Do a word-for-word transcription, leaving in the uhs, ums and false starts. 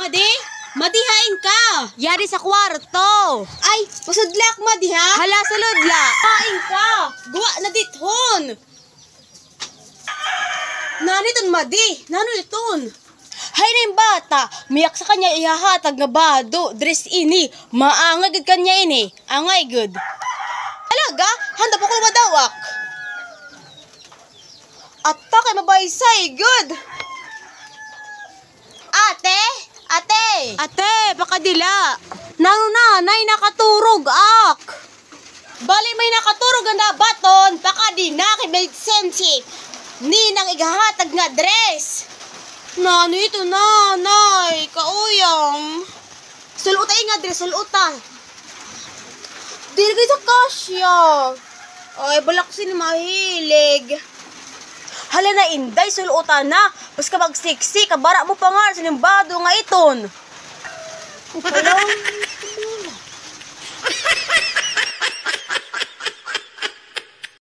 Madi, Madi, hain ka? Yari sa kwarto. Ay, pasudla ak, Madi, ha? Hala, sulod la. Hain ka? Guwa na didton. Nano iton, Madi? Nano iton? Hay na yung bata, may ak sa kanya ihahatag nga bado, dress ini. Maangay gud kanya ini. Angay gud. Talaga? Handa pa ko madawak. Ato kay mabaysay gud. Ate? Ate! Ate, pakadila. Nano, nanay, nakaturog ak. Bali may nakaturog nga baton, pakadi na kay may sense. Ninang ighahatag nga dress. Nano ito, nanay, kauyang. Sul-ota nga dress, sul-ota. Diri gud sa kasya. Ay, balak sini mahilig. Hala na, Inday, sul-ota na. Bas ka magsiksi, kabara mo pa nga, sinimbado nga iton. Hala.